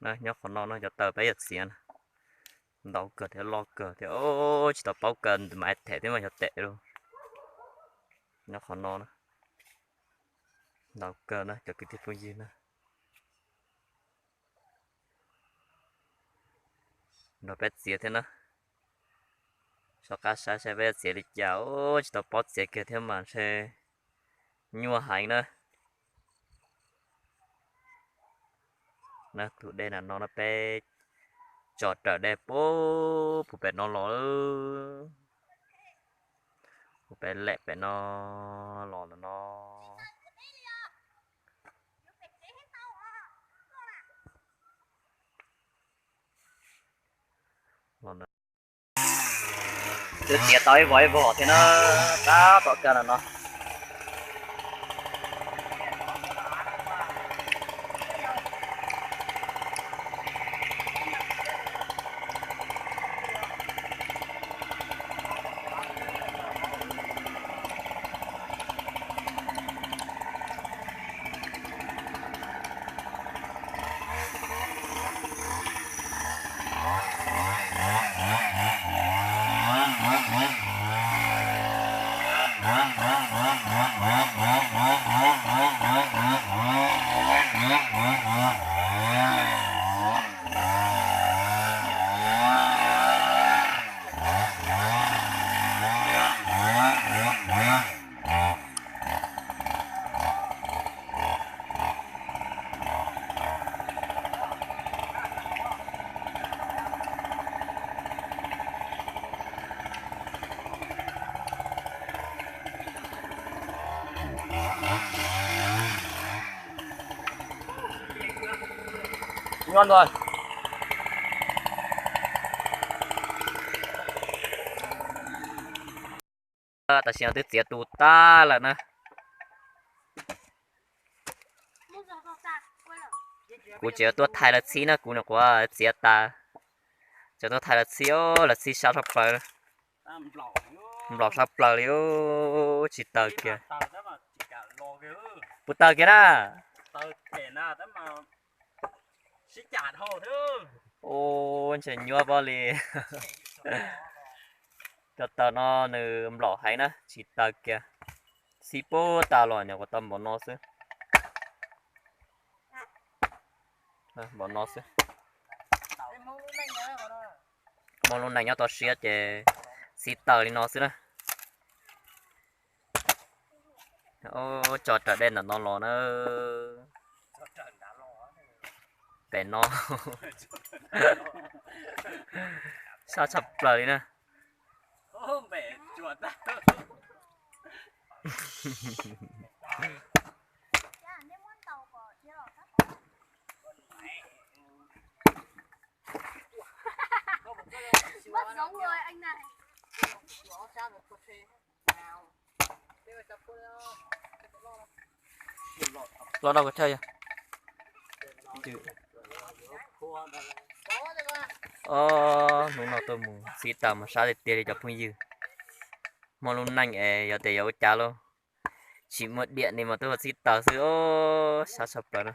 Nyob qhov no no cov taws peb yuav txiav na, ntau kawg thiab loj kawg thiab, tsis tau paub kaw mas them thiab mas yog tem lauj. Nyob qhov no na, ntau kawg na cov kwv tij phooj ywg na, nrog peb txiav thiab na. Soj qab saib saib peb txiav li cas, tsis tau paub txiav kiag thiab mas ntshe nyuaj heev na. Na tus dej na no no peb tso raws dej puag pem no los, puag pem lem pem no los no. Twb txiav tau ib vos ib vos thiab na, tab tom kawg no no. Tam sim no twb txiav tu tag lawm na. Kuv tseem tuaj thaij lawv txhib na, kuv nyuam qhuav txiav tas, tseem tuaj thaij lawv txhib, lawv txhib sab tshaj plaws. Nplaum sab plaws li, tsis taws kiag. Puas taws kiag na? Ua ntshe nyuaj pob li. Cov taws no nws nplaum heev na, tsis taws kiag. Txhib puag tas los nyuam qhuav tau npaum no xwb. Npaum no xwb. Muaj lub neej nyob toj siab ces txhib taws li no xwb na. Tso raws dej ntawm no los na. Pem no sab tshaj plaws li na. Los rau kuv chaw yog. Hnub no tuaj mus txhib taws mas sab tiag tiag li cov phooj ywg. Muaj lub neej es yog tias yuav ua cas lauj, tsis muaj diam ni mas tuaj ua txhib taws xwb, sab tshaj plaws na.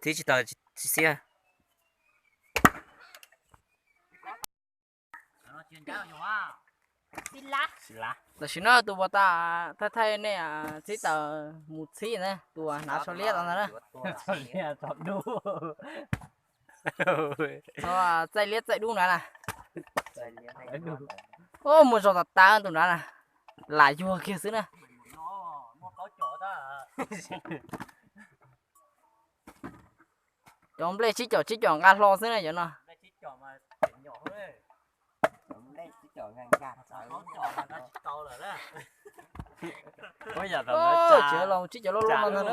Txhib tsis taws tsis xib. Tam sim no tus puas tas thaij thaij nej txhib taws mus txhib na, tus hnav tsho liab tod ntag na. Txaij liab txaij dub nrad na. Muaj zog tas tas tus nrad na, lam yuag kiag xwb na. Cov nplej tsib caum tsib caum nqa hlo xwb na cov no. Tsis los tsib caum loj loj no na.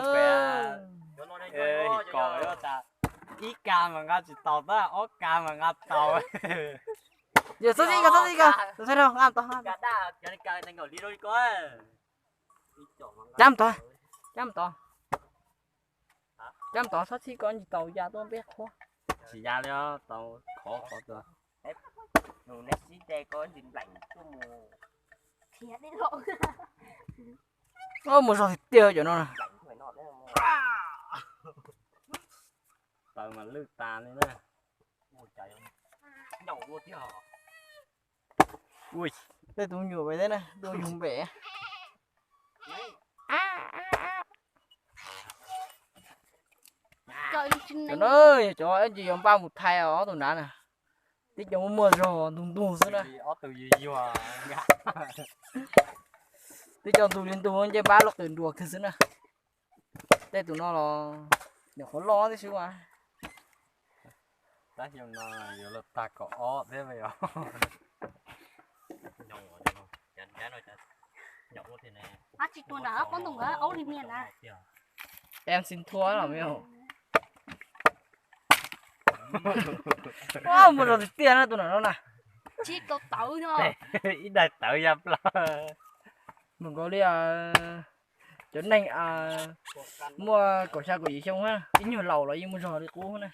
Ib ka mas nqa tsis tau tab, ob ka mas nqa tau. Yog txhob txhib ko, txhob txhib ko, txhob txhib ko, nqa tau. Cab mus tod, cab mus tod. Cab mus tod, txhob txhib ko, tsis tau ya tuaj npeb qhuab. Tsis ya li, tau khov qhov tuaj. Mus zog tiag tiag cov no. Taws mas lwj tas li na. Tej tus nyuam pem thiab na, tus nyuam pem. Cov no yog cov ib ntsis yuav npaj mus thaiv ob tug nrad na. Tib co muaj muaj zog ntug ntug xwb na. Tib co ntug li ntug ncej npab loj qws nruas kawg xwb na. Tej tus no los nyuam qhuav loj tib si mas. Tab xyoo no yuav luag tag kaum ob thiab os. Tsis tua nram pob ntoo aub li niag na. Em xin thua los me. Muaj zog tiag tiag na tus nram no na. Ib daig tawv ya plaws. Mus nkaus li cov neeg muaj kaum xya kaum yim xyoo, ib nyuag laus los yeej muaj zog li qub na.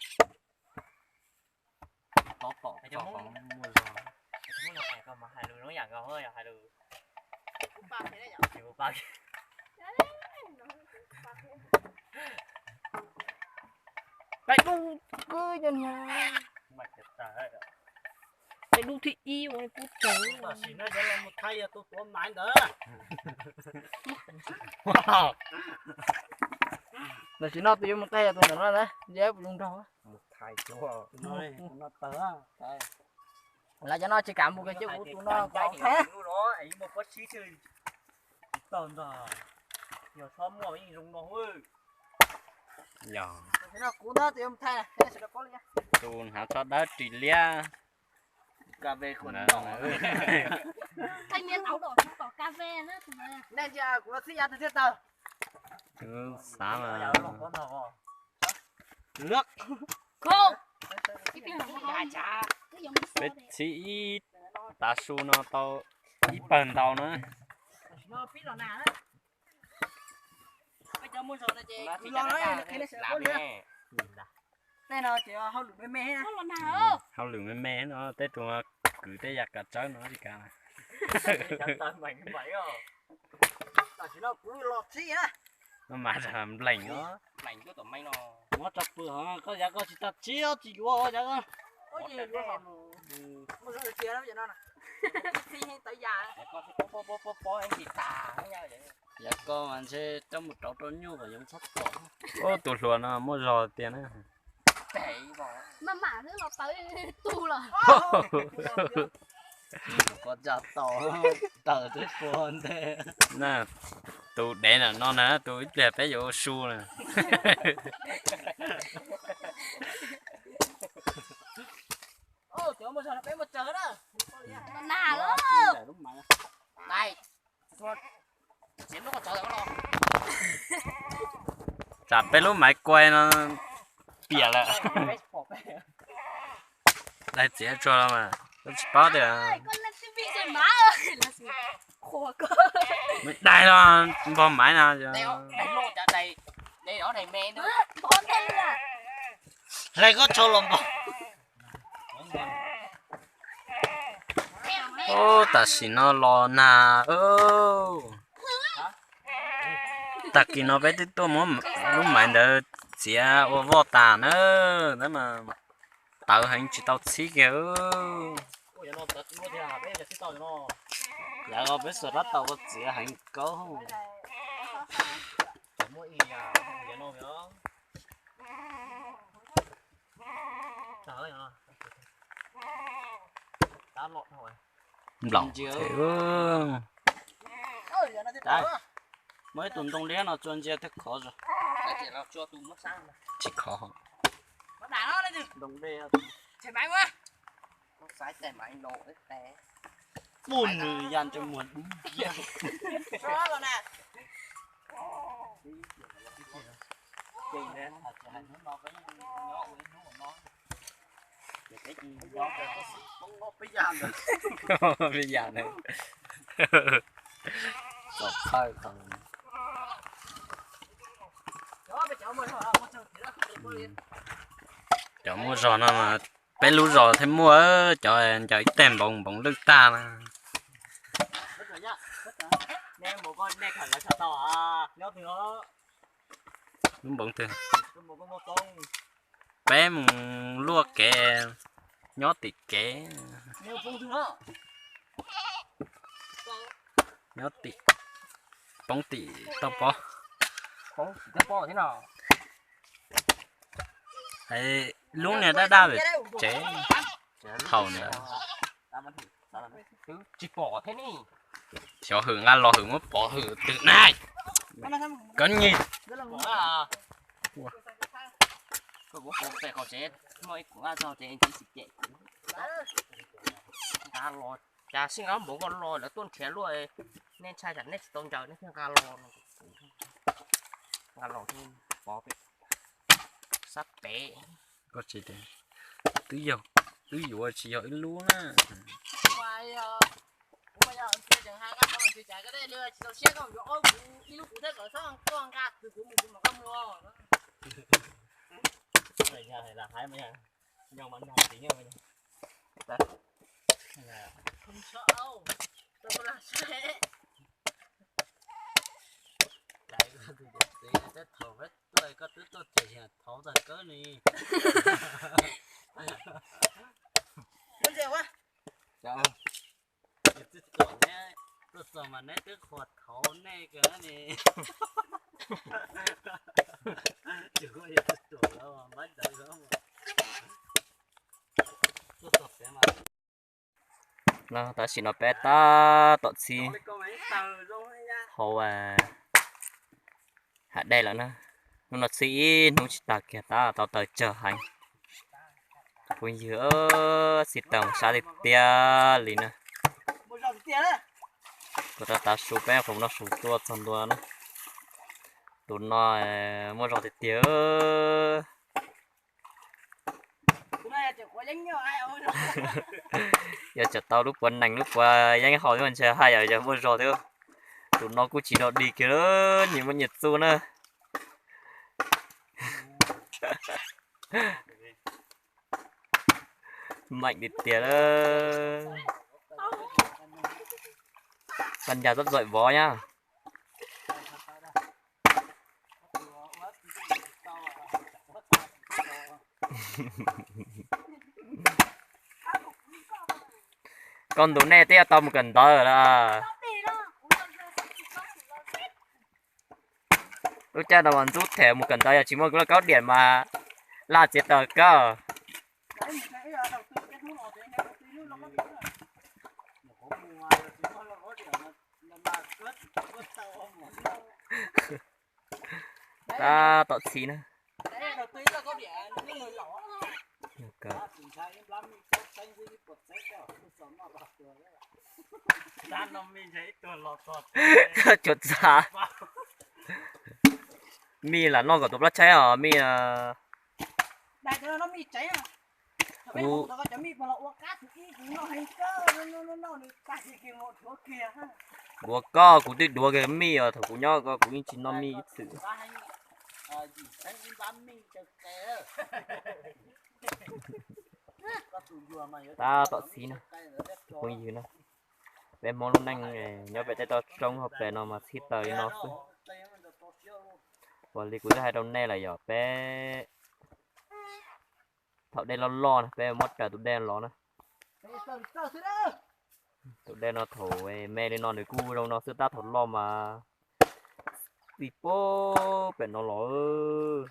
Peb dub kub cov niag, peb dub thib ib ua kub tsaws. Tam sim no tus yuav mus thaij yog tus ntawm no, tus yuav mus thaij yog tus ntawm no na, nce puas zoo nraug. Lawv cov no tsis kam mus kiag cia kuv tus no kom thaij. Kuv tus hnav tso dawb ris liab. Kuv xav mas peb txhib ib tav su no tau ib pawg ntau na. Hauj lwm me me no tej tus kwv tej yam kav tsawb no tsis kav. Tam sim no kuv los txhib na. No mas nplees os. Muab tso pw hov, koj yav koj tsis tau txhib os, tsis yuav yav koj. Yav koj mas ntshe coj mus rauv rau nyuj kom yoov txhob tom. Ub, tus hluas no muaj zog tiag na. Maj mam xwb los tawv tu los. Koj tsa tau taws twb pua ntej. Na, tus dev na no na, tus ib pliag peb yuav ua su na. Tsam peb lub maiv kuai no piam lawm. Daig txiav tsuag los mas, tsis paub tias. Daig los npog maiv no. Hlais koj tshau los npog. Ub, tam sim no los nag. Tag kis no peb twb tuaj muab lub maiv ntawd txiav ua voj tas na, tab mas tawv heev tsis tau txhib kiag. Yav peb xuas rab taus ua txiav heev kawg. Nplaum. Muaj ib tug ntoo liab no tsuas ntsia thiaj khov zog. Tsis khov. Muaj nws ya ntsej muag dub nciab. Peb ya ntawd. Txaus txhawj qhov. Cov muaj zog no mas Peb lub zos thiaj muaj cov ncaws ib teg npoov npoov lwj tag na. Lub npoov twg? Peb mus luaj kev, nyob tim kev, nyob tim, poob tim toj pob. Lub niag daj daj tsev thaum ntawd. Xyov hwm nqa los hwm muab pov hwm twg na. Koj nyig. Cas sib nqa npaum koj los lawv tuaj nrhiav luaj, nej ntshai tsam nej tsis tau ncaws nej thiaj nqa los no. Nqa los pov pem sab pem. Koj tsis tias twb yog, twb yuav tsis yog ib lub na. Thaum peb tuaj ces thauv tag kawg li. Tuaj txog mas neb twb qhuas thauv nej kawg li. Tam sim no peb tab tom txhib hauv hav dej lawm na. Hnub no txhib ib hnub tsis tag kiag tab tau taws tsawg heev. Phooj ywg, txhib taws mus sab tiag tiag li na. Kuv rau tav su peb qhov no su tuaj txog ntua na. Tus no muaj zog tiag tiag. Yog tseem tau lub puav nees lub puav yeeb haus ntshe haj yam yog muaj zog thiab. Tus no kuj tsis dog dig kiag, nyias muaj nyias txuj na. Meem tiag tiag. Pas ncas txob txoim vov nyab. Koj ntus nej twb yuav tau mus kawm ntawv lawm. Lub caij no mas ntxub them mus kawm ntawv, yog tsis muaj laj kaub diam mas laj txiav taws kawg. Tab tom txhib na. Cuav txav. Mij lam noj kom tus plab tshaib os mij. Kuv, kuv ua koj kuv twb duav kiag mij os, thaum kuv nyob ko kuv yeej tsis noj mij ib txwm. Tab tom txhib na, phooj ywg na. Peb Hmoob lub neej nyob pem tej toj roob hauv pes no mas txhib taws li no xwb. Ua li kuv twb hais rau nej lawm yog peb thaum dej loj loj na peb muab raws tus dej los na. Tus dej no thaum me li no nws kuj zoo no xwb tab thaum loj mas txij puag pem no los.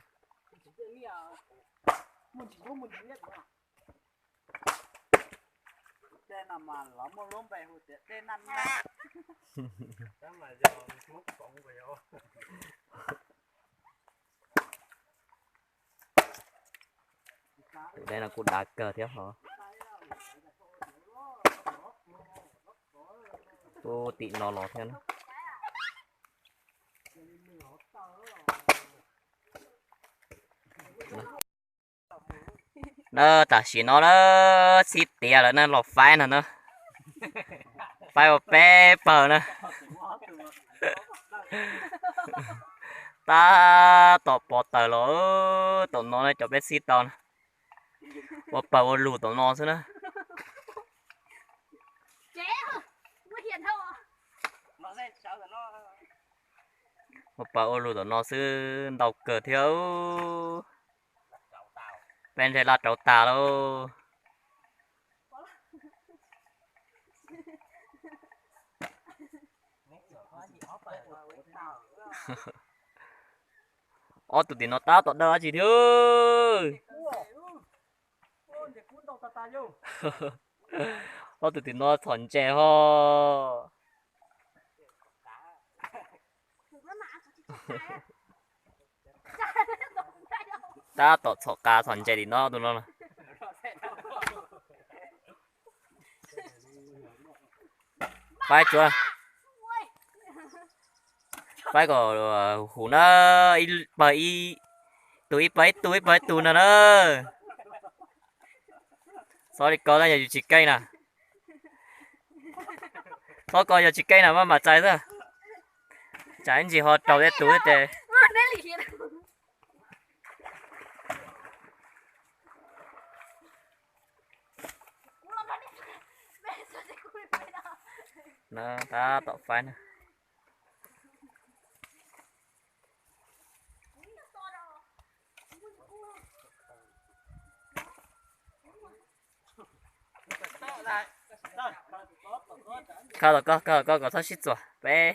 Tus dej no kuj dav kawg thiab hos. Puag tim no los thiab na. Na, tam sim no na, txhib tiav lawm na los faib no na. Faib ua peb pawg na. Tab tom pov taws los, tom no na cov peb txhib tau na. Ua pawg ua lug tom no xwb na. Ua pawg ua lug tom no xwb ntau kawg thiab. Peb ntshe laj rauv tag lauj. Ob tug tim no tab tom dawb dab tsi thiab. Ob tug tim no txhom ntses ho. Tab tom txhom qa txhom ntses tim no tus no. Faib tsuav, faib kom hum na, ib pawg ib tug, ib pawg ib tug, ib pawg ib tug no na. Txhob li ko na, yog yus tsis keej na. Txhob ko yog tsis keej na maj mam txais xwb. Tsam ib ntsis ho raug tej tus ces. Na, tab tom faib na. Khaws los koj, khaws los koj kom txhob sib txuas peb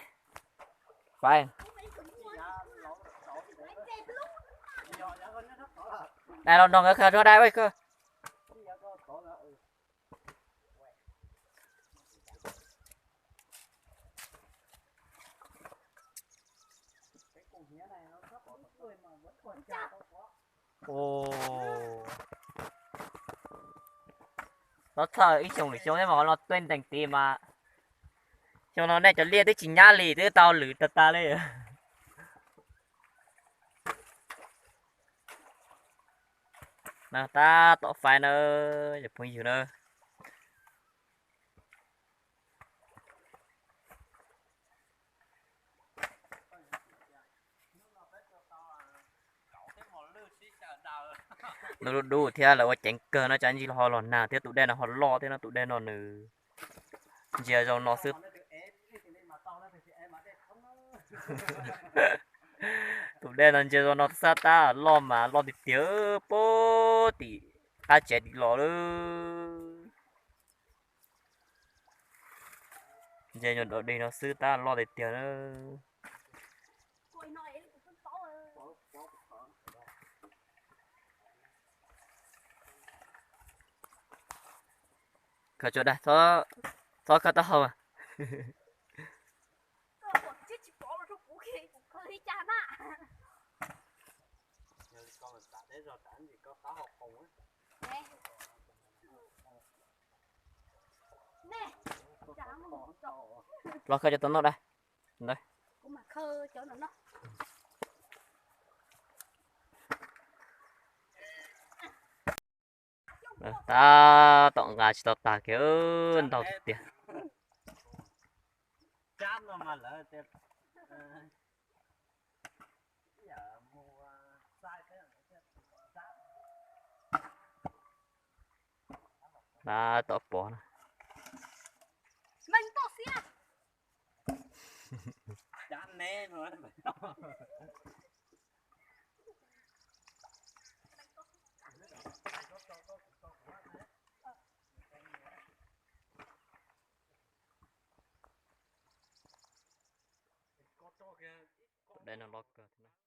faib. Dai los nrog nkawd khaws rau dai ua koj. Txhob txhawj, ib xyoo lwm xyoo thiab mas qhov no tuaj ntees tid mas. Xyoo no nej cov liaj twb tsis nyab li, twb tau lwm tag tag li. Na, tab tom faib na, cov phooj ywg na. Ntuj dub dub thiab lawv ua ceev kawg no, tsam ntsis ho los nag thiab, tus dej no ho loj thiab no, tus dej no nws ntsia zoo no xwb. Tus dej no ntsia zoo no xwb tab loj mas loj tiag tiag, puag tim qab tsev tim los lawm. Ntsia nyuag dog dig no xwb tab loj tiag tiag na. Khaws tsuas dag, txhob khaws taub hau. Los khaws cov tom no da. Ntawd. Tab tom nqa tsis tau tag kiag, ntau tiag tiag. Tab tom pov na. Tus dej no loj kawg thiab na.